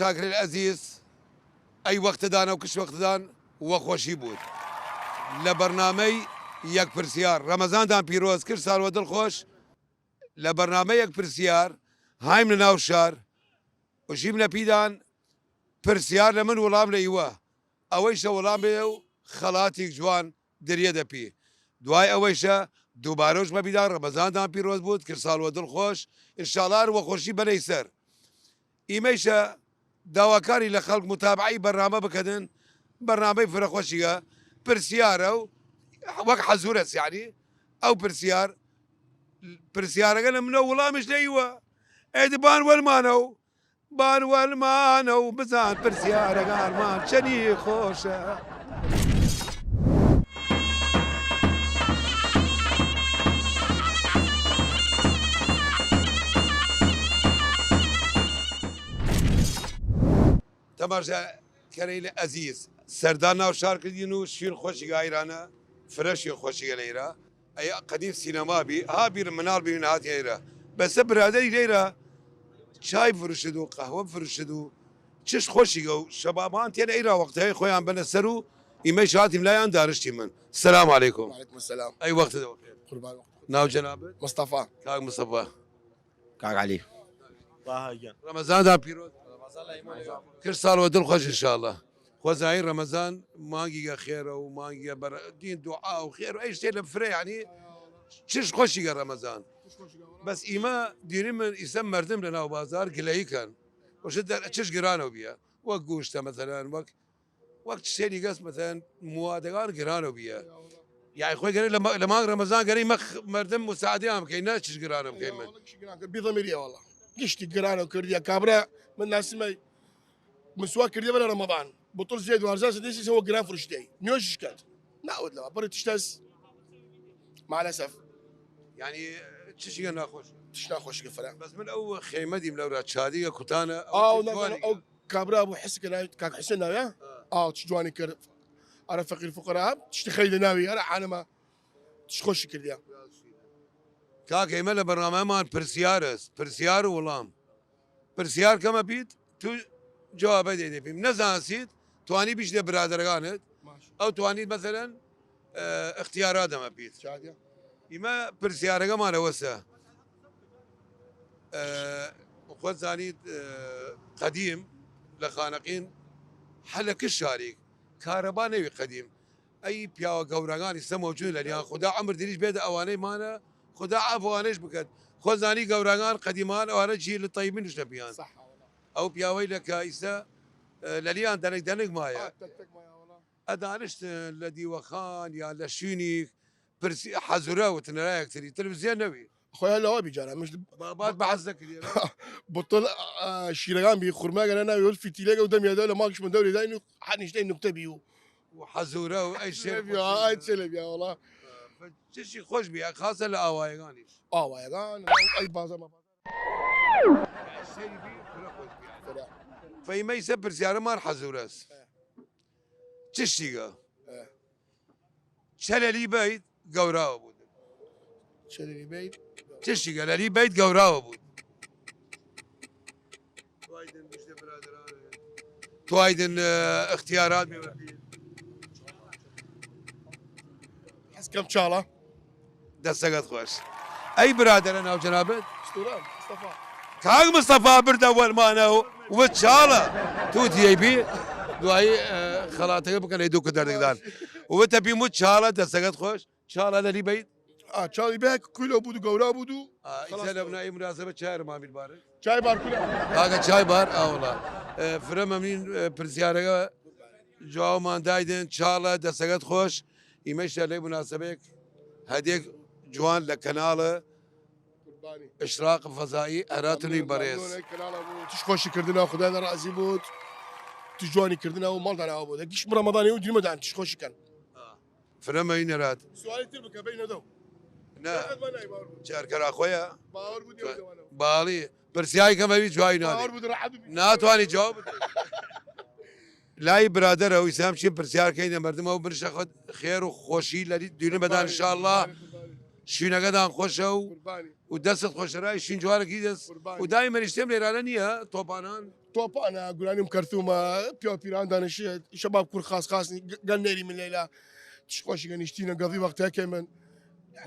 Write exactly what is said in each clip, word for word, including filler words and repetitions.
شاکرێل ئەزیز، ئەی وەختدان ئەو کش وەختدان وە خوەشی بود. لە بەرنامەی یەک پرسیار، رەمەزاندان پیرۆز، کر ساڵ وە دڵ خۆش. لە بەرنامەی یەک پرسیار هایم لە ناو شار، وشیم لە پیدان پرسیار لە من وڵام لە ئیوە، ئەوەیشە وڵام بێ و خەڵاتیک جوان دریە دەپی. دوای ئەوەیشە دووبارەوش مەبیدان رەمەزاندان پیرۆز بود، کر ساڵ وە دڵ خۆش، انشاءالله هەر وە خوەشی بەنەی سەر. ئیمەیشە داواکاری لە خەڵک متابعەی بەرنامە بکەدن، بەرنامەی فرە خوەشیگە، پرسیارە و وەک حەزورەس، یعنی ئەو پرسیار، پرسیارەگە لە منە وڵامیش لە ئیوە. ئێدە بان وەلمانە و بان وەلمانە و بزان پرسیارەگانمان چەنی خۆشە. تەماشاکەرەیل ئەزیز، سەردان ناو شار کردین و شوین خوەشیگە ئایرانە، فرە شوین خوەشیگە لەیرا. ئەی قەدیم سینەما بی، ها بیر مناڵ بی من هاتی ئەیرا. بەسە برادەری لەیرا چای فروشد و قەهوە فروشد و چش خوەشیگە و شەبابان تێن ئەیرا وەختەی خوەیان بەنە سەر و ئیمەیش هاتیم لایان دانشتیمن. سلام علیکم. وعلیکم السلام. ئەی وەختە دەوەخێر. قوربان وەخت. ناو جەنابت؟ مستەفا. کاک مستەفا. کاک عەلی. باهاگیان. رەمەزاندان پیرۆز. کر ساڵ وە دڵ خوەش انشاءالله. خوەزایی رەمەزان مانگیگە خێرە و مانگیگە بەر دین دوعا و خێر و ئەی شتێ لە فرە، یعنی چش خوەشیگە رەمەزان. بەس ئیمە دیری من ئیسە مەردم لە ناو بازار گلەیی کەن. وشت دەر چش گرانەو بیە. وەک گوشتە مەسەلەن، وەک وەک چشتێنی گەس مەسەلەن موادەگان گرانەو بیە. یای خوەی گەرەی لە مانگ رەمەزان گەرەی مەخ مەردم مساعدەیان بکەی، نە چش گرانە بکەی من. بی ضمیری والله. گشتی گرانەو کردیە. کابرا من ناسیمەی مسواک کردیە بەرە رەمەزان. بطل زێد وارزان سدیسی سەوە گران فروشتەی. نوێژش کەت. ناود لەوە. بڕی تشتەس. مالەسەف. یعنی چشیگە ناخۆش. تش ناخۆشیگە فرە. بەس من ئەو خەیمە دیم لەورا چادیگە کوتانە، ئەو ئاو چ نەزانم جوانیگە. ئەو کابرا بوو حس کە ناوی کاک حسێن ناویە؟ ئا. ئاو چ جوانی کرد. ئەرە فەقیر فقرا چشتی خەیدە ناوی، ئەرە عالەمە چش خۆشی کردیە. کاک ئێمە لە بەرنامەمان پرسیار ئەس، پرسیار و وڵام. پرسیار کەمە بیت، تو جوابە دێ دێ پیم. نەزانسیت، توانی بیش دێ برادەرەگانت. ئەو توانیت مەسەلەن، ئە، ئختیارات دەمە بیت. ئیمە پرسیارەگەمان ئەوەسە. ئە، خوەت زانیت، ئە، قەدیم لە خانەقین هەلە کش شاریک کارەبا نەوی قەدیم. ئەی پیاوە گەوراگان ئیسە مەوجود لەلیان. خودا عەمر دریش بێدە ئەوانەی مانە، خودا عەفو ئەوانەیش بکەت. خوەت زانی گەوراگان قەدیمان ئەوانە جیل تەیبین شتە بیان. ئەو پیاوەی لە کە ئیسە، ئە، لەلیان دەنگ دەنگ مایە. ئە دانشتن لە دیوەخان یا لە شوینیک پرسی حەزورە وتنە را یەکتری تەلەڤیزیۆن نەوی. خۆیان لەوە بیجارە مش بابات بەحەز دەکرێت. بطل، ئە، شیرەکان بی خورماگەنە ناوی وەل فیتیلەگە و دەمیادە لە ماکش من دەوری داین و حەنیشتەی نوکتە بی و. و حەزورە و ئەی شێر بیا، ئەی چێ لە بیا وڵا. چشی خۆش بیا، خاصە لە ئاوایەکانیش. ئاوایەکان، ئەی بازە مە. فەیمەی سە پرسیارەمان حەزورەس. چشتیگە. ئە. چەلەلی بەید گەوراوە بود. چەلەلی بەید. چشتیگە لەلی بەید گەوراوە بود. توایدن، ئە، ئختیارات بێ وەپی. حەز کەم چاڵە. دەسەگەت خۆش. ئەی برادەرە ناو جەنابەت؟ ستوران، مستەفا. کاک مستەفا بردە وەلمانە و وت چاڵە. تو دیەی بی؟ دوایی، ئە، خەڵاتەکە بکەن، ئەی دوو کە دەردەگدان. وتە بیم وت چاڵە، دەسەگەت خۆش. چاڵە لەلی بەید؟ ئا، چاڵی بەک کویلە بود و گەورا بود و ئا، خلاص ئیسە لە بنای مناسبە چای رمامیر بارد. چای بار کولا. کاکە چای بار، ئا وڵا. ئە، فرە مەمنین، ئە، پرسیارەگە جوابمان دایدن، چاڵە، دەسەگەت خۆش. ئیمەش لەی مناسبەیەک هەدیەک جوان لە کەناڵە قوربانی. ئشراق فەزایی ئەراتنی بەڕێز. مەمنون، کەناڵە بوو. تش خۆشی کردنە، خودا لە ڕازی بود. تش جوانی کردنە و ماڵدان ئاوا بود. گیش رەمەزانی و دیمەدان تش خۆشی کەن. فرە مەی نەرات. سوالی تر بکە، بەی نەدەو. نە. چارکەرا خۆیە. باوەڕ بوو دیو دەوانەوە. باڵی. پرسیای کەمەوی جوای نادی. باوەڕ بوو ڕەحەت بوو. ناتوانی جواب بدەی. لای برادەرە و ئیسام چین پرسیار کەینە مەردم ئەو برشە خۆت خێر و خۆشی لە دوینە بەدان انشاءالله. شوینەکەدان خۆشە و، قوربانی. و دەستت خۆشە رای شوین جوارەکی دەست. قوربانی. و دای مەریشتێم لێرانە نییە، تۆپانان. تۆپانە، گورانیم کەرتومە، پیاو پیران دانش، شەباب کور خاس خاس، گەل نێری من لەیلا، تش خۆشی گەنیشتینە گەڵی وەختەکەی من.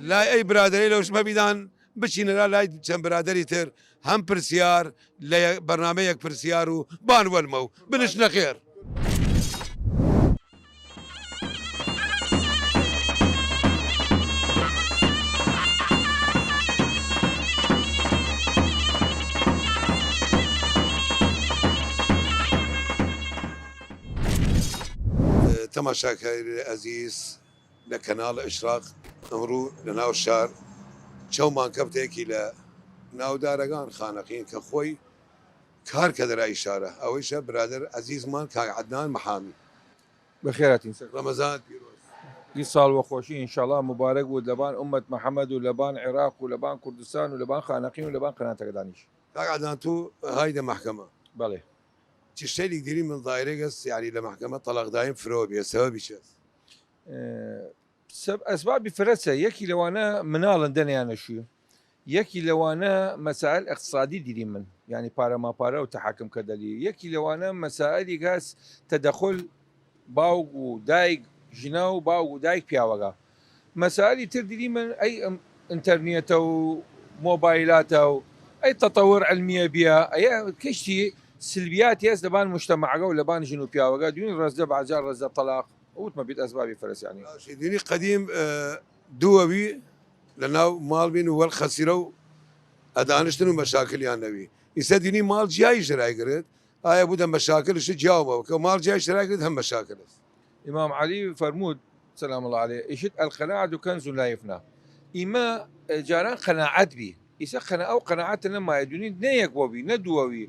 لای ئەی برادەری لەوش مەبیدان، بچینە لا لای چەند برادەری تر، هەم پرسیار، لە یە-، بەرنامە یەک پرسیار و بان وەلمە و بنش نەخێر. تەماشاکەر ئەزیز لە کەناڵ ئشراق، ئمڕوو لە ناو شار چەومان کەفتێکی لە ناودارەگان خانەقین کە خۆی کار کە دەرا ئیشارە ئەوەیشە برادر ئەزیزمان کاک عەدنان مەحامی. بەخێراتین سەر. ڕەمەزانت پیرۆز. ئی ساڵ وە خۆشی ئینشاڵڵا مبارەک بوود لەبان ئومەت محەمەد و لەبان عێراق و لەبان کوردستان و لەبان خانەقین و لەبان قەناتەگەدانیش. کاک عەدنان، تو هایدە مەحکەمە. بەڵێ. چشتەیلیگ دیری من ظاهرێگ هەس، یعنی لە مەحکەمە تەڵاق دایم فرەوە بیە، سەبەبی چەس؟ ئێ، سەب-، ئەسبابی فرەسە، یەکی لەوانە مناڵن دەنیانە شوی. یەکی لەوانە مەسائل ئقتصادی دیری من، یعنی پارە ماپارە و تەحەکم کەدەلی. یەکی لەوانە مەسائلی گاز تەدەخل باوگ و دایگ ژنا و باوگ و دایگ پیاوەگە. مەسائلی تر دیری من ئەی ئم-، ئینتەرنێتە و مۆبایلاتە و ئەی تەتەور علمیە بیە، ئەی کشتی سلبیاتی هەس لەبان مجتمعەگە و لەبان ژن و پیاوەگە. دوین ڕەزدە بەجار ڕەزدە تەلاق. وتمە بیت ئەسبابی فرەس یعنی. باشی، دینی قەدیم، ئە، دووەوی لە ناو ماڵ بین و وەل خەسیرە و ئەدانشتن و مەشاکلیان نەوی. ئیسە دینی ماڵ جیایی ژرای گرت، ئایا بودە مەشاکلش جیاومە، کە ماڵ جیایی ژرای گرت هەم مەشاکل است. ئیمام عەلی فەرموود، سلام الله علیه، ئیشت القناعة کنز لا یفنى. ئیمە، ئە، جاران قەناعەت بی. ئیسە قەنا-، ئەو قەناعەتە نەمایە دونی نە یەک وەبی، نە دووەوی.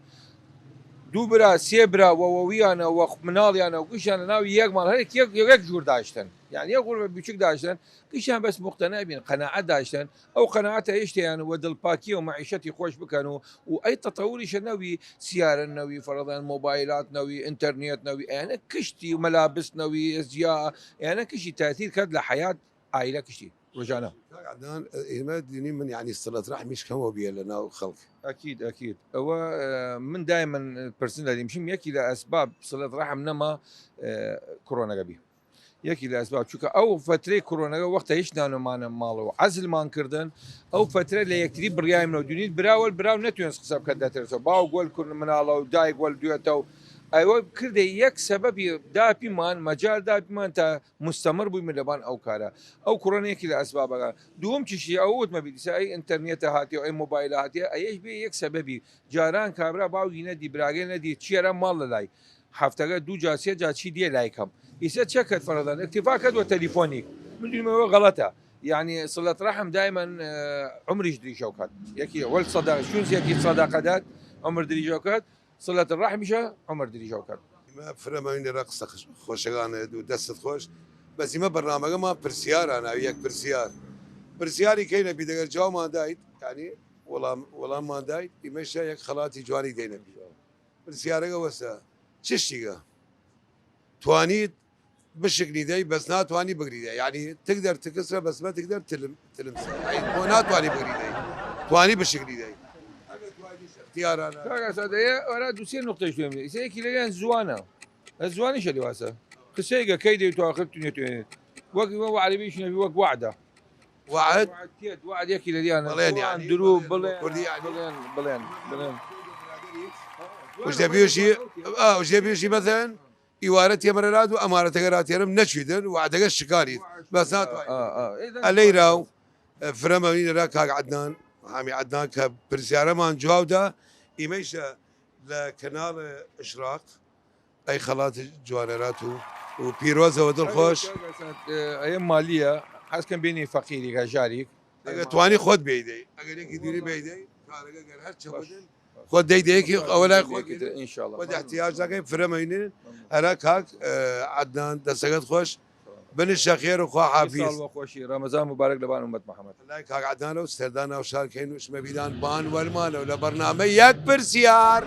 دوو برا، سێ برا، وە وەویانە، وە خ-، مناڵیانە، گوشیانە ناو یەک ماڵ، هەر یەک، یەک، یەک جوور داشتن. یعنی یەک غورفە بچوک داشتن، گشتیان بەس مقتنع بین، قەناعەت داشتن. ئەو قەناعەتە هێشتیان وە دڵپاکی و مەعیشەتی خۆش بکەن و، و ئەی تەتەوریشە نەوی، سیارە نەوی، فەرەضان مۆبایلات نەوی، ئینتەرنێت نەوی، ئەیانە کشتی و مەلابس نەوی، ئەزیا، ئەیانە کشتی تاثیر کرد لە حیات عائلە کشتی. ڕۆژانە. کاک عەدنان، ئێمە دینی من یعنی سڵەت ڕەحمیش کەمەوە بیە لە ناو خەڵک. ئەکید، ئەکید. ئەوە، ئە، من دایمەن پرسن لە دیمشم، یەکی لە ئەسباب سڵەت ڕەحم نەما، ئە، کۆرۆنەگە بی. یەکی لە ئەسباب، چونکە ئەو فترەی کۆرۆنەگە وەختە هیچ نانۆمانە ماڵەوە عەزلمان کردن، ئەو فترە لە یەکتری بڕیایمنەوە دونیت براوەل براو نەتوێنس قسە بکەت دەترسەوە، باوگ وەل کورد مناڵە و دایگ وەل دوێتە و ئەوە کردە یەک سەبەبی داپیمان، مەجال داپیمان تا مستەمر بویمە لەبان ئەو کارە. ئەو کۆرۆنەیەکی لە ئەسبابەگە. دووەم چشتی ئەو وتمە بیدیسە، ئەی ئینتەرنێتە هاتیە، ئەی مۆبایلە هاتیە، ئەیەش بێ یەک سەبەبی. جاران کابرا باوگی نەدی، براگەی نەدی، چیەرە ماڵ لەلای. هەفتەگە دوو جا، سێ جا چی دیە لای کەم. ئیسە چە کەد فەرەدان؟ ئەکتیفا کەد وە تەلیفۆنیک. من دویمە وە غەڵەتە. یعنی سڵەت ڕەحم دایمەن، ئە، عمریش دریژەو کەد. یەکی وەل سەدا-، شونس یەکی سەداقەدات، عمر دریژەو کەد. سڵەت ڕەحمیشە عمر دریژەو کەد. ئیمە فرەمەوین لە قسە خش-، خۆشەگانە دوو دەستت خۆش. بەس ئیمە بەرنامەگەمان پرسیارە ناوی یەک پرسیار. پرسیاری کەینە بی دەگەر جاومان دایت، یعنی وەڵام، وەڵاممان دایت، ئیمەشە یەک خەڵاتی جوانی دەینە بی. پرسیارەگە وەسە چشتیگە؟ توانیت بشکنیدەی، بەس ناتوانی بگریدەی. یعنی تگدەر تکسرە، بەس مە تگدەر تلم-، تلمسە. یعنی تۆ ناتوانی بگریدەی. توانی بشکنیدەی. ئەگەر توانیش اختیارانە. کاک ئەسەد، ئەیە ئەرا دوو سێ نقطەش دوێم. ئیسە یەکی لەویان زوانە. ئە زوانیشە لەواسە. قسەیگە کەی دەی تو آخر تونێ توێنێت. وەک ئیوە وە عەرەبیش نەبی، وەک وعدە. وعد؟ وعد تێت، وعد یەکی لەلیانە. بەڵێن، یعنی، درو، بەڵێن، بەڵێن، کوردی، یعنی، بەڵێن، بەڵێن، بەڵێن. وش دەبیوشی، ئا، وش دەبیوشی مەسەلەن، ئیوارە تێمەرە راد و ئەمارەتەگە راتێرم نەچویدن، وعدەگە شکانید. بەس ناتوانید. ئا، ئا، ئا. ئەلەی راو، فرەمەوین را کاک عەدنان، حامی عەدنان کە پرسیارەمان جواب دا، ئیمەیشە لە کەناڵ ئشراق، ئەی خەڵات جوانەرات و، و پیرۆزەوە دڵخۆش. ئەیە مالیە، حەز کەم بینی فەقیری هەژاریک. ئەگەر توانی خۆت بێیدەی، ئەگەر یەکی دیری بێیدەی، کارەگە گەر هەر چە باش. بدن، خۆت دەیدەیەکی ئەوە لای خۆت. ئینشاءالله. خۆت احتیاج دەکەی، فرەمەینێ، ئەرا کاک، ئە، عەدنان، دەسەگەت خۆش، بنشە خێر و خوا حافیز. ساڵ وە خۆشی، ڕەمەزان مبارەک لەبان ئومەت محەمەد. لای کاک عەدنانە و سەردان ناو شار کەین و شمە بیدان بان وەلمانەوە لە بەرنامە یەک پرسیار.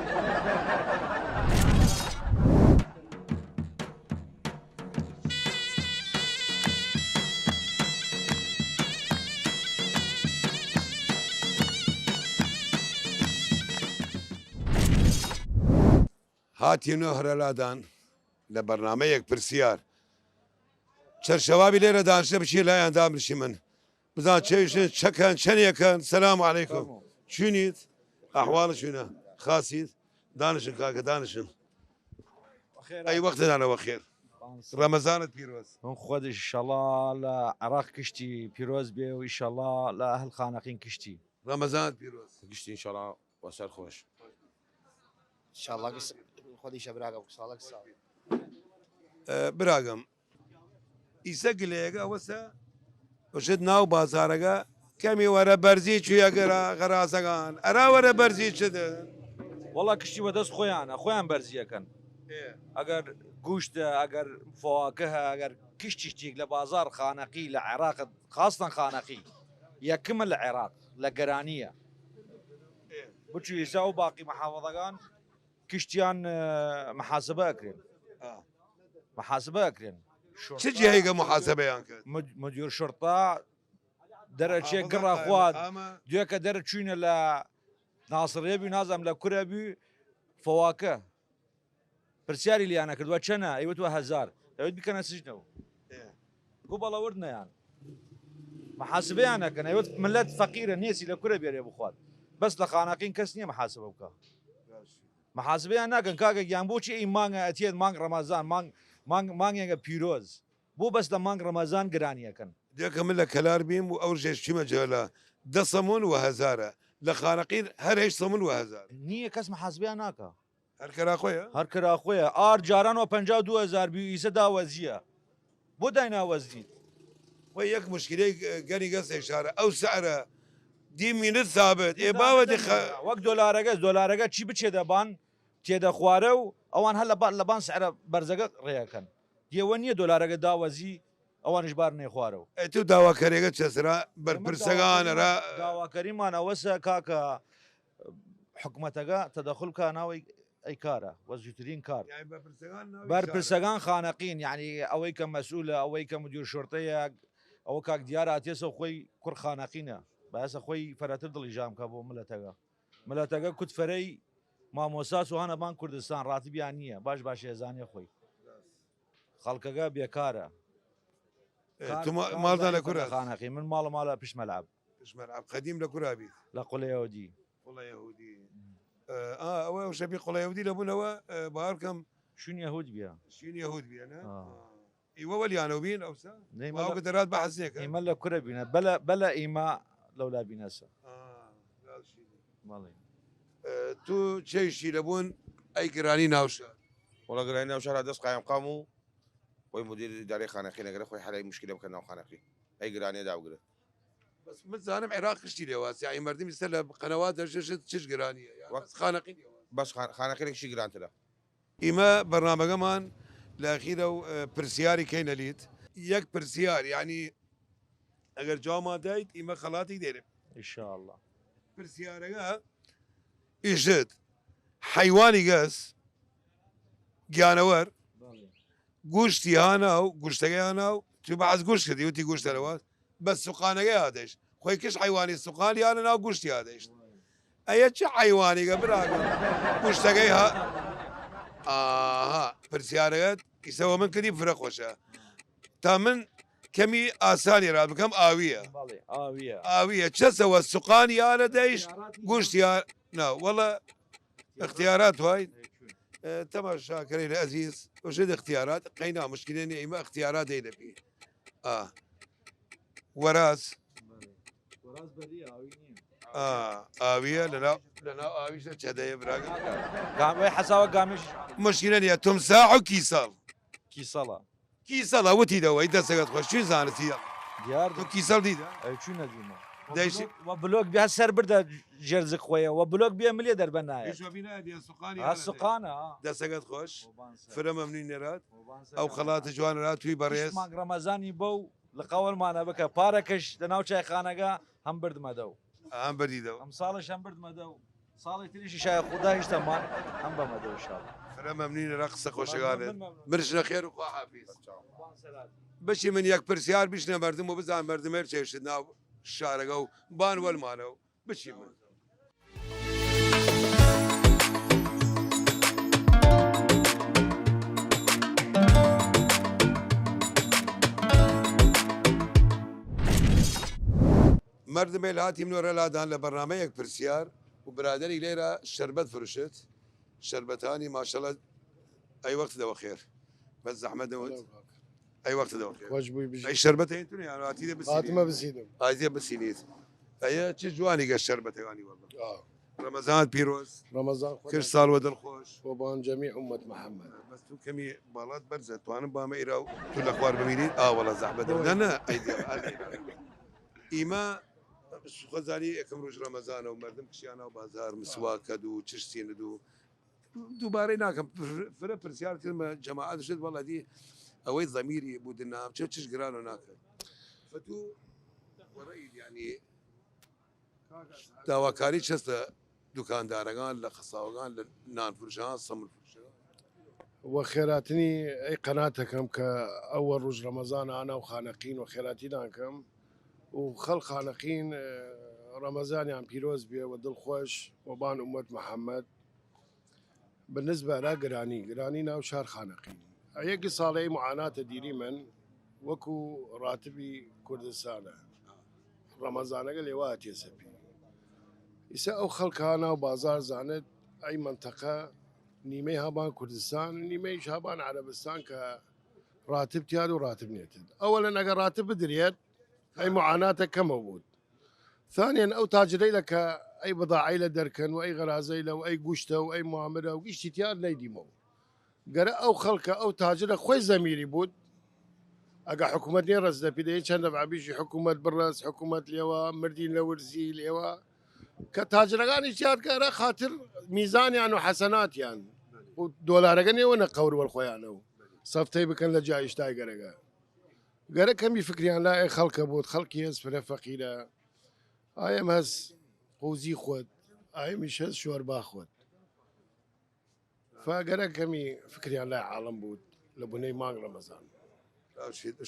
هاتینە هەرەلادان لە بەرنامەیەک پرسیار. چەرشەوابی لێرە دانشە بچی لایەن دابنشی من. بزان چەیشن، چەکەن، چەنێکەن. سلام علیکم. چونیت؟ ئەحواڵ چونە؟ خاسیت؟ دانشن کاکە، دانشن. ئەی وەختدانە وەخێر. ڕەمەزانت پیرۆز. هەم خۆدیش ئیشەڵا لە عێراق کشتی پیرۆز بێ و ئیشەڵا لە ئەهل خانەقین کشتی. ڕەمەزانت پیرۆز. گشتی ئینشاڵا وە سەر خۆش. ئینشاڵا گس-، خۆدیشە براگەم، ساڵەک ساڵ. ئە، براگەم، ئیسە گلەیەگە ئەوەسە، وشت ناو بازارەگە، کەمی وەرە بەرزی چویە گەرا-، غەرازەگان، ئەرا وەرە بەرزی چدن؟ وەڵا کشتی وە دەست خۆیانە، خۆیان بەرزیەکەن. ئێ. ئەگەر گوشتە، ئەگەر فواکهە، ئەگەر کشتیشتیک لە بازار خانەقی لە عێراق، خاستەن خانەقی، یەکمە لە عێراق، لە گەرانیە. ئێ. بچوی ئیسا و باقی محافظەگان کشتیان، ئە، محاسبە ئەکرێن. ئا. محاسبە ئەکرێن. چ جیهەیگە محاسبەیان کرد؟ مد-، مدیر شرطە دەرەچێ محافظە گڕا قائم خواد. مقامە. دوێکە دەرچوینە لە ناسڕێ بی، نازم لە کورە بی، فواکە. پرسیاری لیانە کرد، وە چەنە؟ ئەیوت وە هەزار. ئەوت بکەنە سجنەوە. ئێ. گو بەڵەورد نیان. محاسبەیان نەکەن. ئەیوت ملەت فەقیرە، نیەسی لە کورە بێرێ بخواد. بەس لە خانەقین کەس نیە محاسبە بکە. محاسبەیان ناکەن، کاکە گیان، بۆچی ئەی مانگە ئەتیەت مانگ ڕەمەزان، مانگ، مانگ، مانگێگە پیرۆز؟ بۆ بەس لە مانگ ڕەمەزان گرانیەکەن؟ دیەکە من لە کەلار بیم و ئەو ژێش چیمە جەلە دە سەمون و هەزارە. لە خانەقین هەر هەشت سەمون و هەزار. نیە، کەس محاسبەیان ناکە. هەر کەرا خوەیە؟ هەر کەرا خوەیە. ئار جاران وە پەنجا و دو هەزار بی، ئیسە داوەزیە. بۆ دایناوەزنیت؟ وە یەک مشکلەی گەنی گەس ئیشارە. ئەو سعرە دی مینت ثابت. ئێ باوە دی خە- وەک دۆلارەگە، دۆلارەگە چی بچێدە بان، تێدە خوارە و ئەوان هەر لە بان، لە بان سعرە بەرزەگە ڕێەکەن. یەوە نیە دۆلارەگە داوەزی، ئەوانش بار نێ خوارە و. ئێ تو داواکەرێگە چەسرا بەرپرسەگان ئێمە را. داواکەریمان ئەوەسە کاکە حکومەتەگە تەدەخل کا ناوەی ئەی کارە، وە زووترین کار. یعنی بەرپرسەگان ناوی بەرپرسەگان خانەقین، یعنی ئەوەی کە مەسئولە، ئەوەی کە مدیر شرطەیە، ئەوە کاک دیار ئاتێسە خۆی کوڕ خانەقینە. بایەسە خۆی فەرەتر دڵی ژام کا بۆ ملەتەگە. ملەتەگە کوت فەرەی مامۆساس و هەنە بان کوردستان، ڕاتبیان نییە. باش باش ئێزانێ خۆی. خەڵکەگە بێکارە. ئێ، کار، تو ما-، کار ماڵدا لە دایە کورە؟ خانەقی. من ماڵە ماڵە پشمەلعب. پشمەلعب. قەدیم لە کورا بیت؟ لە قوڵە یەهودی. قوڵە یەهودی. ئە، ئا، ئەوە ئەو شەپی قوڵە یەهودی لە بوونەوە، ئە، باوەڕ کەم. شوون یەهود بیا. شوون یەهود بیا، نە؟ ئا. ئا. ئیوە وەلیانەو بین ئەوسا؟ نەی، مەلە باوکە دەرات بەحەز نێکە. ئیمە لە کورە بینە. بەلە، بەلە ئیمە لەولا بینەسە. ئا، راست شیدی. بەڵێ. ئە، تو چێشتی لە بوون ئەی گرانی ناوشار؟ وەڵا گرانی ناوشار دەست قایم قام و خۆی مدیر ئیدارەی خانەقی نەگرە، خۆی حەلای مشکلە بکە ناو خانەقی. ئەی گرانی داوگرە. بەس من زانم عێراق کشتی لێواز، یعنی مردمی سەر لە قەنەوات دەرشت چش گرانیە، یعنی وەک بەس خانەقی لێواز. بەس خان-، خانەقی لەکشی گرانترە. ئیمە بەرنامەگەمان لە ئەخیرە و، ئە، پرسیاری کەینەلیت. یەک پرسیار، یعنی ئەگەر جوابمان دایت، ئیمە خەڵاتی دێرم. ئینشاءاللە. پرسیارەگە ئیشت حەیوانی گەس، گیانەوەر، بەڵێ. گوشتی هاناو، گوشتەگەی هاناو، تو بەعز گوشت کردی، وتی گوشتە لەوە، بەس سوقانەگەی هاتش. خۆی کش حەیوانی سوقان یانە ناو گوشتی هاتش. ئەیە چ حەیوانیگە براگە؟ گوشتەگەی ها-، ئاها، پرسیارەگەت ئیسە وە من کردی فرە خۆشە. تا من کەمی ئاسانی را بکەم، ئاویە. بەڵێ، ئاویە. ئاویە. چەسە وە سوقان یانە دەیش، گوشت یا-، نا، وەڵا ئختیارات وای. ئە، تەماشاکەرەیل ئەزیز، وشت ئختیارات، قەینا مشکلە نیە، ئیمە ئختیارات دەی لەپی. ئا. وەراز. بەڵێ. وەراز بەری ئاوی نیە. ئا، ئاویە لەناو، لەناو ئاویش چەدەیە براگە. گامەی حەساوە گامیش. مشکلە نیە، تمساح و کیسەڵ. کیسەڵە. کیسەڵە وتی دەوەی دەسەگەت خۆش، چی زانستی یە؟ دیار تو کیسەڵ دیدە؟ ئەی چوو نەدیمە. دەیش- وە بلۆک بیا سەر بردە ژێرزک خۆیە، وە بلۆک بیا ملیە دەربە نایە. هیچ وە بینە دە سوقانی ها، هەنە سوقانە، ها. دەسەگەت خۆش. قوربان سەر. فرە مەمنوی نێرات. قوربان سەر. ئەو خەڵاتە جوان را توی بەڕێز. مانگ ڕەمەزانی بەو لە قەوەلمانە بکە. پارەکەش لە ناو چایخانەگە هەم بردمە دەو. هەم بردی دەو. ئەم ساڵش هەم بردمە دەو. ساڵی تریشی شای خودا هیشتەمان هەم بەمە دەو ئینشاڵڵا. فرە مەمنوین را قسە خۆشەگانت. مەمنون، مەمنون. مرچ نەخێر و خوا حافیز. بەڵێ. بەشی من یەک پرسیار بیشنە مەردم و بزان مەردمێر چێشت ناو شارەگە و بان وەلمانە و بچی من. مەردمەیل هاتیم نۆرە لادان لە بەرنامەیگ پرسیار و برادەریگ لەیرا شەربەت فروشت. شەربەتانی ماشەڵا. ئەی وەخت دەوە خێر. بەس زەحمەت دەوت. ئەی وەخت دەوە خێر. خوش بوی بژی. ئەی شەربەت هەیە تونە یان هاتیدە بسینی؟ هاتمە بسینم. ئازیە بسینیت. ئەیە چ جوانی گە شەربەتەگانی وەڵا. ئا. رەمەزان پیروز. رەمەزان خۆش. کرد ساڵ وە دڵ خۆش. وە بان جەمی ئومەت محەمەد. بەس تو کەمی باڵات بەرزە، توانم بامە ئیرا و تو لە خوار بمینیت؟ ئا وەڵا زەحمەت دەوت. نە، نە، ئەی دیا، ئەی دیا. ئیمە خۆزانی یەکەم رووژ رەمەزانە و مەردم کشیانە و بازار مسواک کەد و چشتینە دو دووبارەی ناکەم. پر-، فرە پرسیار کردمە جەماعەت شت، وەڵا دی ئەوەی زەمیری بوو دنام چە چش گرانە ناکەن. فتو وەڕەید یعنی داواکاری چەستە دوکاندارەگان لە خەساوەگان لە نانفروشان سەمر فروشان. وە خێراتنی ئەی قەناتەکەم کە ئەوە رووژ رەمەزان ئانا و خانەقین وە خێراتی دانکەم و خەڵ خانەقین، ئێ، رەمەزانیان پیرۆز بێ و دڵخۆش وە بان ئومەت محەمەد. بالنسبە ئەرا گرانی، گرانی ناو شار خانەقین. ئەیەکی ساڵەی معاناتە دیریمن وەکو راتبی کوردستانە. رەمەزانەگە لێوا هاتیە سەپی. ئیسە ئەو خەڵکە ناو بازار زانت ئەی منتەقە نیمەی هابان کوردستان و نیمەیش هابان عەرەبستان کە راتب تیاد و راتب نێتد. ئەوەلەن ئەگەر راتب بدریەت، ئەی معاناتە کەمە بود. ثانیاً ئەو تاجرەیلە کە ئەی بضاعەیلە دەرکەن و ئەی غەرازەیلە و ئەی گوشتە و ئەی موامرە و گیشتی تیاد نەیدیمەو. گەرە ئەو خەڵکە ئەو تاجرە خوەی زەمیری بود، ئەگە حکومەت نێ رەس دەپیدە، چەند دەفعە بیشی حکومەت بڕەس، حکومەت لێوە، مردین لە ورزی لێوە، کە تاجرەگانیش تیاد کەرە خاتر میزانیان و حەسەناتیان و دۆلارەگە نێوەنە قەور وەل خوەیانە و سەفتەی بکەن لە جا ئیشتای گەرەگە. گەرە کەمی فکریان لا ئێ خەڵکە بوود، خەڵکی هێز فرە فەقیرە. ئایم هەز قوزی خود، ئایمیش هەز شۆربا خود. فا گەرە کەمی فکریان لا عاڵم بوود لە بنەی مانگ رەمەزان.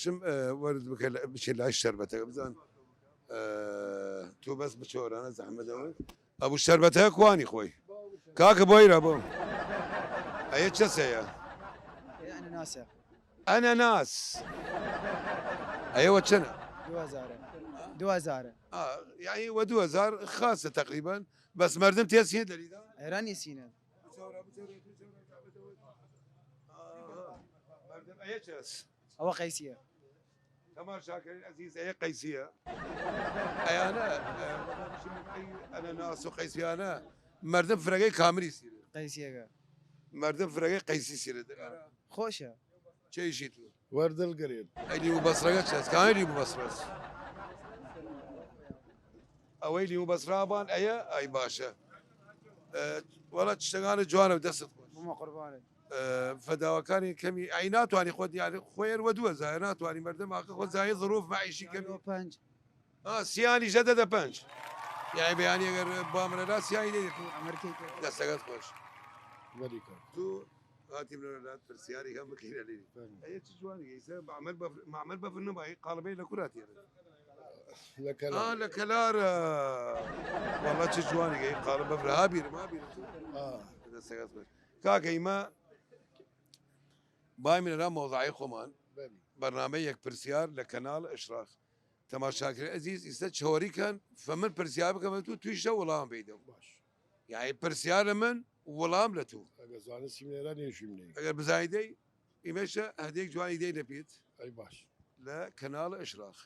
شم، ئە، وەرد بکە لە، بچێ لای شەربەتەکە بزان. ئە، تو بەس بچۆرانە زەحمەت ئەوە. ئەبوو شەربەتەکە کوانی خۆی. کاکە بۆیرە بۆ. ئەیە چەسەیە؟ ئەنەناسە. ئەنەناس. ئەیە وە چەنە؟ دو هەزارە. دو هەزارە. ئا، یعنی وە دو هەزار خاسە تەقریبەن. بەس مەردم تێس هێ دەریدا؟ ئێران یەسینە. ئەیە چەس؟ ئەوە قەیسیە. تەماشاکەرین ئەزیز، ئەیە قەیسیە. ئەیانە، ئە، ئەنەناس و قەیسیانە مەردم فرەگەی کامری سیرە. قەیسیەگە. مەردم فرەگەی قەیسی سیرە. خۆشە. چێشی تو؟ وەردڵ گرێت. ئەی لیمو بەسڕەگە چەس؟ کامە لیمو بەسڕەس؟ ئەوەی لیمو بەسڕا بان ئەیە، ئەی باشە. ئە، وەڵا چشتەگانە جوانە و دەست خۆش. بۆ قوربانت. ئە، فەداوەکانی کەمی، ئەی ناتوانی خۆت، یعنی خۆیر وە دووە زایە، ناتوانی مەردم ئاخە خۆ زایە ظروف معیشی کەمی. پەنج. ئا، سیانی ژەدە دە پەنج. یعنی بەیانی ئەگەر بامرە لا سیانی دەی دەکو. ئەمریکای کرد. دەستەگەت خۆش. وەلی کرد. تو هاتیم لە وەلات پرسیاری هەم بکەین لێ. بەڵێ. ئەیە چ جوانی ئیسە معمر بەفر، معمر بەفر نمایی قالبەی لە کوراتیە. لە کەلار. ئا، لە کەلارە. وەڵا چ جوانی گەی قالب بەفر ها بیرم، ها بیرم. ئا. دەستەگەت خۆش. کاکە ئیمە بایمینە را مەوضوعی خۆمان. بەڵێ. بەرنامە یەک پرسیار لە کەناڵ ئشراق. تەماشاکەر ئەزیز، ئیسە چۆری کەن، فە من پرسیار بکەم، تو تویشە وەڵام بەیدەو. باش. یعنی پرسیار من وەڵام لە تو. ئەگە زانستی منێرە نێشیم نەی. ئەگەر بزانیدەی، ئیمەشە هەدێک جوانی دەی لەپیت. ئەی باش. لە کەناڵ ئشراق.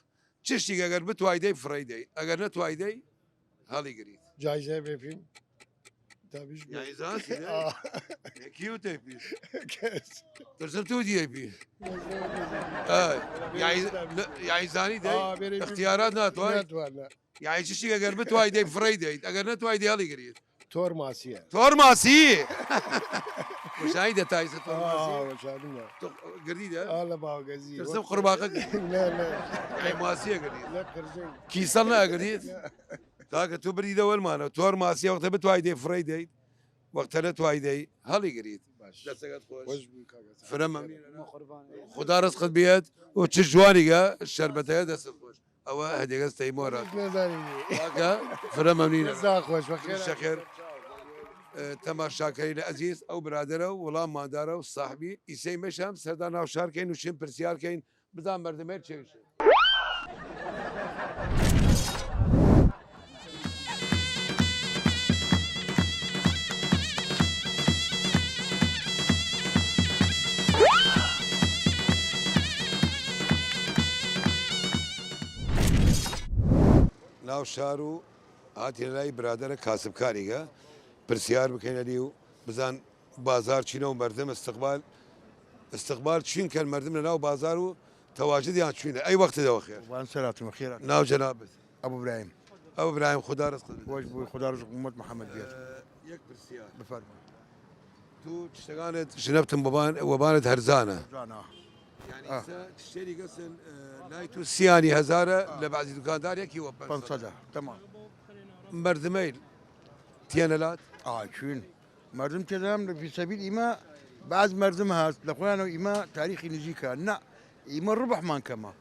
چشتیگ ئەگەر بتوایدەی فڕەیدەی، ئەگەر نەتوایدەی هەڵی گریت. جایزە بێ فیلم. تابیش بێ. یعنی زانستی دەی؟ ئا. یەکی و تەی پیش. کەس. ترسم تو دیەی پی. ئای. یعنی، یعنی زانی دەی؟ ئا، بێرە فیلم. اختیارات ناتوای؟ ناتوانە. یعنی چشتیگ ئەگەر بتوایدەی فڕەیدەی، ئەگەر نەتوایدەی هەڵی گریت. تۆر ماسیە. تۆر ماسی! وشایی دە تایسە تۆر ماسی. ئا، وشانیە. تو گردی دە؟ ئا، لە باوگەزی. ترسم قورباغە گردی. نە، نە. ئەی ماسیە گردی. نە، قرزنگ. کیسەڵ نە گردی. نە. کاکە تو بری دە وەلمانە. تۆر ماسیە وەختە بتوایدەی فڕەیدەی. وەختە نەتوایدەی هەڵی گریت. باش. دەستەکەت خۆش. خۆش بووی کاکە. فرە مەمنون. قوربان. خودا رزقت بیەت و چ جوانیگە شەربەتەیە دەستت خۆش. ئەوە هەدێگەز تەیمۆرە. هیچ نەزانیبی. کاکە، فرە مەمنینە. جزا خۆش، بەخێر. شەخێر. ئە، تەماشاکەری لە ئەزیز، ئەو برادەرە و وەڵام مادارە و ساحبی ئیسەی مەشەم سەردا ناو شار کەین و شین پرسیار کەین، بزان مەردمێر چێوشێ. ناو شار و هاتینە لای برادەرە کاسبکاریگە پرسیار بکەینە لیو بزان بازار چینە و مەردم استقبال استقبال چین کەن مەردم لە ناو بازار و تەواجدیان چوینە ئەی وەختە دەوە خێر. وان سەراتم خێرا. ناو جەنابت؟ ئەبو برایم. ئەبو برایم خودا رزق بدە. وەش بوی خودا رزق ئومەت محمد بیاد. ئە، یەک پرسیار. بفەرمە. تو چشتەگانت ژنەبتم وەبان وەبانت هەرزانە. زانا. یعنی ئە. ئیسە چشتێری گەسن ئە، لای تو سیانی هەزارە لە بەعزی دوکاندار یەکی وە پەنسەدە. پەنسەدە. تەمام. مەردمەیل تیەنە لات؟ ئا چوین. مەردم تێدام لە فی سەبیل ئیمە بعض مەردم هاست لە خۆیانەوە ئیمە تاریخی نزیکە. نە، ئیمە ڕبحمان کەمە.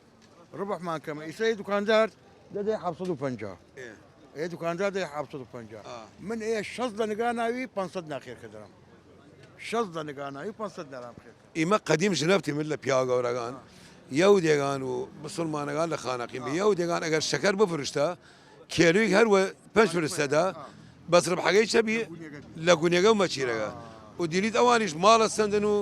ڕبحمان کەمە. ئیسە ئەی دوکاندار دەدەی حەفت سەد و پەنجا. ئێ. ئەی دوکاندار دەدەی حەفت سەد و پەنجا. ئا. من ئەیە شەست لە نگاناوی پەنسەد ناخێر کە دەرم. شەست لە نگاناوی پەنسەد نەرام خێر. ئیمە قەدیم ژنەفتیمن لە پیاوە گەورەگان، یەودێگان و مسڵمانەگان لە خانەقین بی. یەودێگان ئەگەر شەکەر بفرشتە، کێلویگ هەر وە پەنج فرسەدە، بەس ڕبحەگەی چە بی؟ لە گونێگە و مەچیرەگە. و دیلیت ئەوانیش ماڵە سەندن و،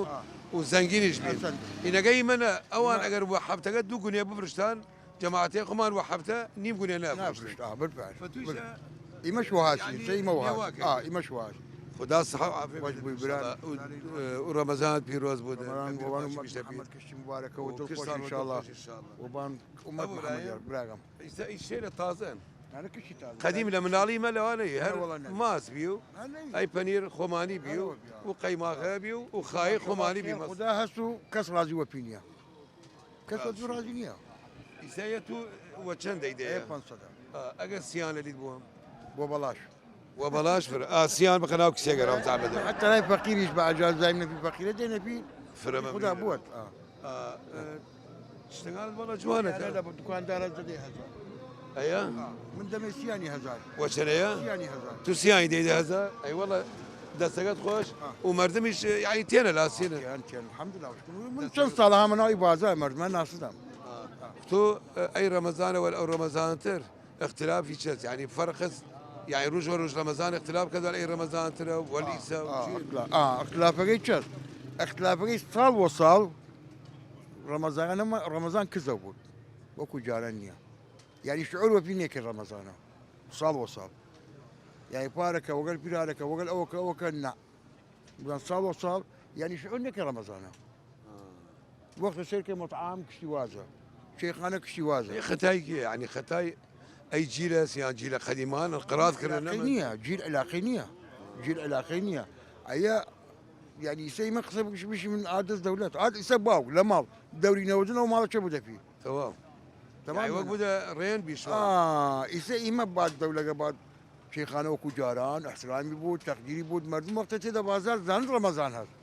و زەنگینیش بین. ئینەگە ئیمەنە، ئەوان ئەگەر وە حەفتەگە دوو گونێ بفرشتان، جەماعەتێ خومان وە حەفتە نیم گونێ نەفرشتن. نەفرشت، ئا، بالفعل، بالفعل. ئیمەش وە هاسی، یعنی، ئیمە وە هاسی. ئا، ئیمەش وە هاسی. خودا سەحا و عافیەت وەش بوی بران. و، و ڕەمەزان پیرۆز بوو. ڕەمەزان وەبان محمد کشتی مبارەکە و دڵخۆش ئینشاءالله. وەبان ئومەت محمد یار، براگەم. ئیسە ئیشێ لە تازەن. یعنی کشی تازە. قەدیم لە مناڵی مە لەوانەیە هەر ماس بی و ئەی پەنیر خۆمانی بی و، و قەیماغە بی و، و خای خۆمانی بی مەس. خودا هەست و کەس ڕازی وەپی نیە. کەس وەپی ڕازی نیە. ئیسە یە تو وە چەند دەیدەیە؟ ئەگەر سیان لە لید بووم. بۆ بەڵاش. وە بەڵاش فرە. ئاسیان بخە ناو کسێگە ڕەمزان بدە. حتی لای فەقیریش بە ئەجاز زایم نەبی فەقیرە دێ نەبی. فرە مەمنون. خودا بووەت. ئا. ئا، ئە، شتەکانت وەڵا جوانە. ئەرە لە دوکاندارە زەدەی هەزار. ئەیە؟ ئا، من دەمێ سیانی هەزار. وە چەنەیە؟ سیانی هەزار. تو سیانی دەیدە هەزار؟ ئەی وەڵا دەستەکەت خۆش. ئا. و مەردمیش، یعنی، تێنە لاسینە. تێن، تێن، الحمدلله. من چەند ساڵە هامە ناوی بازار مەردمە ناسدەم. ئا. تو، ئە، ئەی ڕەمەزانە وەل ئەو ڕەمەزانتر. اختلافی چەس؟ یعنی فەرق هەس؟ یعنی روژ وە روژ ڕەمەزان اختلاف کەدا ئەی ڕەمەزان ترە وەل ئیسە و ئا، چی؟ ئا، اختلافەگەی چەس؟ اختلافەگەی ساڵ وە ساڵ ڕەمەزان نەما، ڕەمەزان کزە بوود. وەکو جاران نیە. یعنی شعور وەپی نێکە ڕەمەزانە. ساڵ وە ساڵ. یعنی پارەکە وەگەل پیرارەکە وەگەل ئەوەکە ئەوەکە نا. بزان ساڵ وە ساڵ، یعنی شعور نێکە ڕەمەزانە. وەختە سێر کە مەطعام کشتی وازە، شەیخانە کشتی وازە. ئەی خەتای کێ؟ یعنی خەتای ئەی جیلە سیان جیلە قەدیمان انقراض کردن علاقەی نەمە؟ نیە، جیل علاقەی نیە. جیل علاقەی نیە. ئەیە، یعنی ئیسە ئیمە قسە بکش بشی من ئادەس دەولەت. ئاد ئیسە باوک لە ماڵ دەوری نەوەدن ئەو ماڵە چە بودە پی؟ تەواو. تەمام یعنی وەک بودە. بودە ڕێن بیشوان. ئا، ئیسە ئیمە باد دەولەگە باد شەیخانە وەکو جاران، احترامی بود، تەقدیری بود، مەردم وەختە تێدە بازار زانت ڕەمەزان هەست.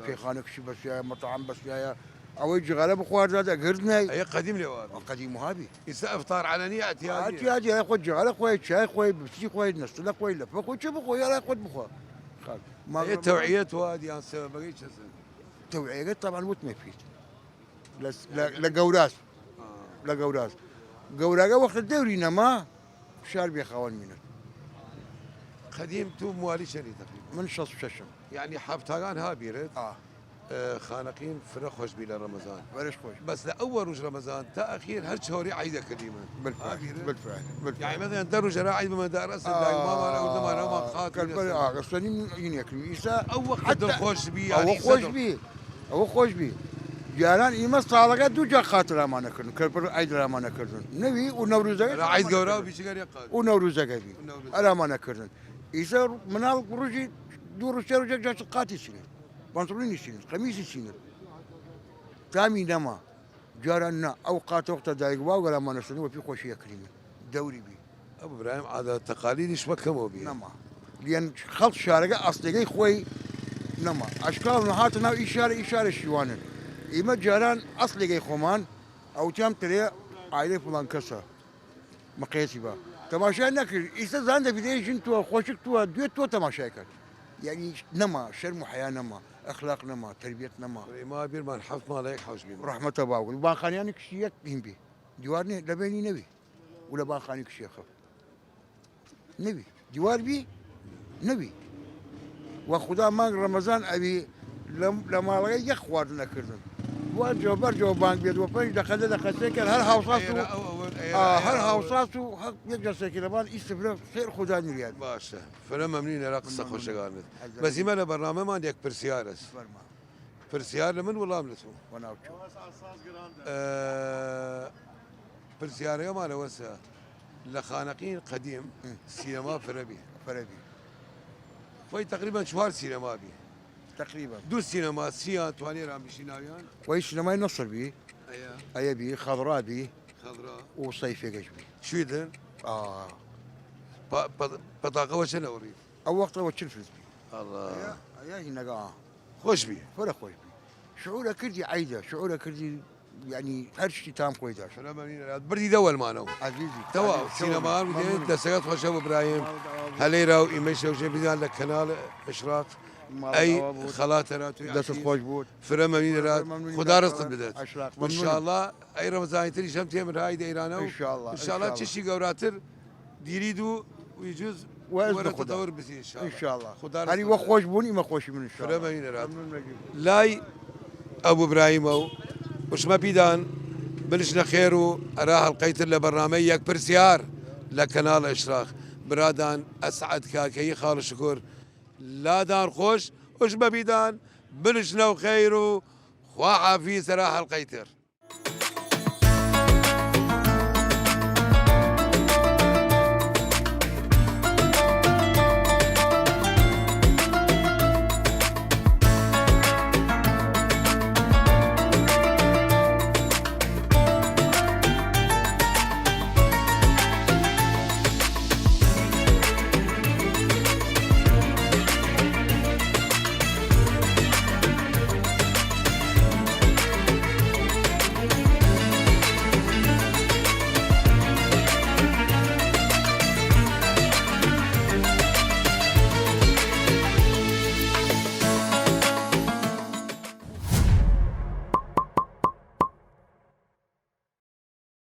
شەیخانە کشی بەسیایە، مەطعام بەسیایە، ئەوەی جغارە بخواردە دەگرد نای. ئەیە قەدیم لێ وابی. قەدیم وابی. ئیسە ئەفتار عەلەنی ئەتیادی. ئەتیادی، ئەیە خۆ جغارە خۆی، چای خۆی، بپسی خۆی، نەستلە خۆی، لەفە خۆی، چی بخۆی، یارە خۆت بخۆ. خاک. ئێ تەوعیە تو ئادیان سەبەبەگەی چەسن؟ تەوعیەگە تەبعەن وتمە پیت. لە، لە، لە گەوراس. لە گەوراس. گەوراگە وەختە دەوری نەما، شار بێ خاوەن مینەت. قەدیم تو موالی چەنی تەقریبا؟ من شەست و شەشم. یعنی حەفتاگان ها بیرت؟ ئا. ئە، خانەقین فرە خۆش بی لە ڕەمەزان. فرەش خۆش. بەس لە ئەو وە روژ ڕەمەزان تا ئەخیر هەر چەوەری عەیدە کردیمن. بالفعل، ها بیرت؟ بالفعل، بالفعل. یعنی مەسەلەن دە روژ ئەرا عەید بمە دار ئەسن دایک مامانە و دەمانە مام خات. کەلبەر ئاگەستەنی ئینێکم. ئیسا ئەو وەختە حتی دڵخۆش بی، ئەوە یعنی خۆش سەدە بی. ئەوە خۆش بی. جاران ئیمە ساڵەگە دوو جا خاتر ئامانە کردن، کەلپر عەید ئامانە کردن. نەوی و نەوروزەگە ئەرا عەید گەورا و بیچگەری قات. و نەوروزەگە بی. و نەوروزەگە. ئەرامانە کردن. ئیسە مناڵ ڕژی دوو ڕژ سێ ڕژێک جا چ قاتی سینێت. بەنتڕونی سینێت، قەمیسی سینێت. تامی نەما. جاران نا. ئەو قاتە وەختە دایک باو گەرامانە سنی وەپی خۆشیە کریمە. دەوری بی. ئەبو برایم عادەت تەقالیدیش وە کەمەوە بیە. نەما. لیەن خەڵک شارەگە ئەسلێگەی خۆی نەما. ئەشکاڵ نەهاتە ناو ئی شارە، ئی شارە شیوانن. ئیمە جاران ئەسلێگەی خۆمان، ئەوتیام ترێ عایلەی فڵان کەسە. مقیەسی با. تەماشای نەکرد. ئیسە زان دەبی دەی ژن توە، خۆشک توە، دوێت توە تەماشای کرد. یعنی نەما، شەرم و حەیا نەما، ئەخلاق نەما، تەربیەت نەما. ئیمە بیرمان حەفت ماڵە یەک حەوش بیم. ڕەحمەتە باوگل. بانخانیانی کشی یەک هیم بی. دیوار نێ، لە بینی نەوی. و لە بانخانی کشیەخە. نەوی. دیوار بی؟ نەوی. وە خودا مانگ ڕەمەزان ئەوی لە، لە ماڵەگە یەک خواردنە کردن. وە جۆ بەر جۆ بانگ بێت وە پەنج دەقە دە دەقە سێ کەر هەر هاوساس و ئەو، ئەو، ئا، هەر هاوساس و هەر یەک جەسێکی لەبان ئی سفرە خێر خودانی ریاد. باشە. فرە مەمنوین ئەرا قسە خوەشەگانت. بەس ئیمە لە بەرنامەمان یەک پرسیار هەس. فەرما. پرسیار لە من وڵام لە تو. وە ناو چۆ؟ ئە، پرسیارەگەمان ئەوەسە، لە خانەقین قەدیم سینەما فرە بی. فرە بی. وەی تەقریبەن چوار سینەما بی. تەقریبەن. دوو سینەما سیان توانی ئەرا بشی ناویان؟ وەی سینەمای نەسر بی. ئەیە. ئەیە بی، خەضرا بی. خەضرا. و سەیفێگەش بی. چویدن؟ ئا. پە-، پە-، پەتاقە وە چەنە وڕی؟ ئەو وەختە وە چل فلس بی. ئەڵا. ئەیە، ئەیە هینەگە ئا. خوەش بی. فرە خوەش بی. شعورە کردی عەیدە، شعورە کردی، یعنی، هەر شتی تام خوەی داشت. فرە مەمنین ئەرا تو. بردی دەوەلمانەو. عەزیزی. تەواو. عەزیز، سینەما شەو هەر مەمنون. دەسەگەت خوەشە ئیبراهیم. ماڵ داوا بی. هەلەی راو ئیمەی شەوشێ بیدان لە کەناڵ ئشراق. ماڵ ئەی داوا بوود. خەڵاتە ئەرا تو دەست عەزیز. خوەش بوود. فرە مەمنین ئەرا تو. مەمنونی خدا بەرەوە ڕزقت بدەت. ئشراق. مەمنونم. انشاءالله ئەی رەمەزانی تریش هەم تێمن های دەیرانەو. انشاءالله، انشاءالله. انشاءالله چشی گەوراتر دیرید و ویجوز وە ئەزن وەرە خدا. تەتەور بزی انشاءالله. انشاءالله. خدا هەری رزق وە بدەت. خوەش بوون، ئیمە خوەشی من انشاءالله. فرە مەمنین ئەرا تو. مەمنون مەگی. لای ئەبو ئیبراهیمەو، وشمە پیدان، بنشنە خێر و ئەرا هەڵقەی تر لە بەرنامەی یەک پرسیار لە کەناڵ ئشراق. برادان ئەسعەد کاکەیی خاڵ شکر، لادان خوەش، وشمە پیدان، بنشنەو خێر و خوا حافیز ئەرا هەڵقەی تر.